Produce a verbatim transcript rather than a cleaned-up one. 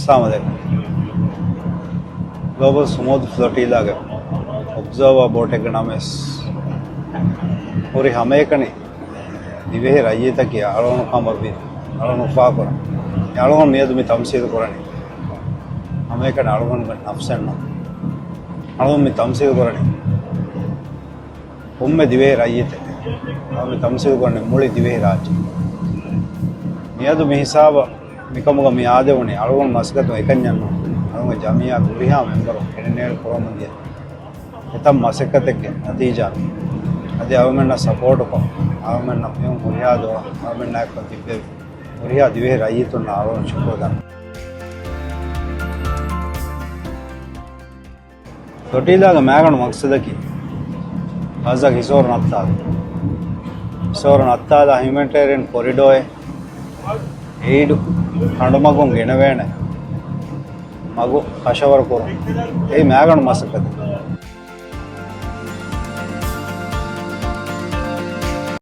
އައްސަލާމު ޢަލައިކުމް. ގްލޯބަލް ސުމޫދް ފްލޮޓީލާގެ އޮބްޒާވާ ބޯޓެއްގެ ނަމަވެސް ހުރި ހަމައެކަނި ދިވެހި ރައްޔިތަކީ އަޅުގަނޑު ކަމަށްވީ އަޅުގަނޑު އުފާކުރަން. އަޅުގަނޑު މިއަދު މި ތަމްސީލު ކުރަނީ ހަމައެކަނި އަޅުގަނޑުގެ ނަފްސެއްނު. އަޅުގަނޑު މި ތަމްސީލު ކުރަނީ ކޮންމެ ދިވެހި ރައްޔިތެއް. އަޅުގަނޑު މި ތަމްސީލު ކުރަނީ މުޅި ދިވެހި ރާއްޖެ. މިއަދު މި ހިސާބަށް މިކަމުގަ މި އާދެވުނީ އަޅުގަނޑު މަސައްކަތުން އެކަންޏެއްނު. އަޅުގަނޑު ޖަމިއްޔާ ހުރިހާ މެމްބަރުން ކެނޑިނޭޓް ކުރަމުންދިޔަ އެތައް މަސައްކަތެއްގެ ނަތީޖާ. އަދި އަޅުމެންނަށް ސަޕޯޓުކޮށް، އަޅުމެންނަށް މިހުން ހުރިހާ ދުވަހަށް އަޅުމެންނާއެކު ތިއްބެވި ހުރިހާ ދިވެހި ރައްޔިތުންނަށް އަޅުގަނޑު ޝުކުރު ދަންނަވަން. ފްލޮޓީލާގެ މައިގަނޑު މަގްސަދަކީ ޣައްޒާގެ ހިސޯރު ނައްތާލުން. ހިސޯރު ނައްތާލާ ހިއުމެނިޓޭރިއަން ކޮރިޑޯއެއް އެއިޑު ކަނޑުމަގުން ގެނެވޭނެ މަގު ކަށަވަރު ކުރުން. އެއީ މައިގަނޑު މަސައްކަތެއް.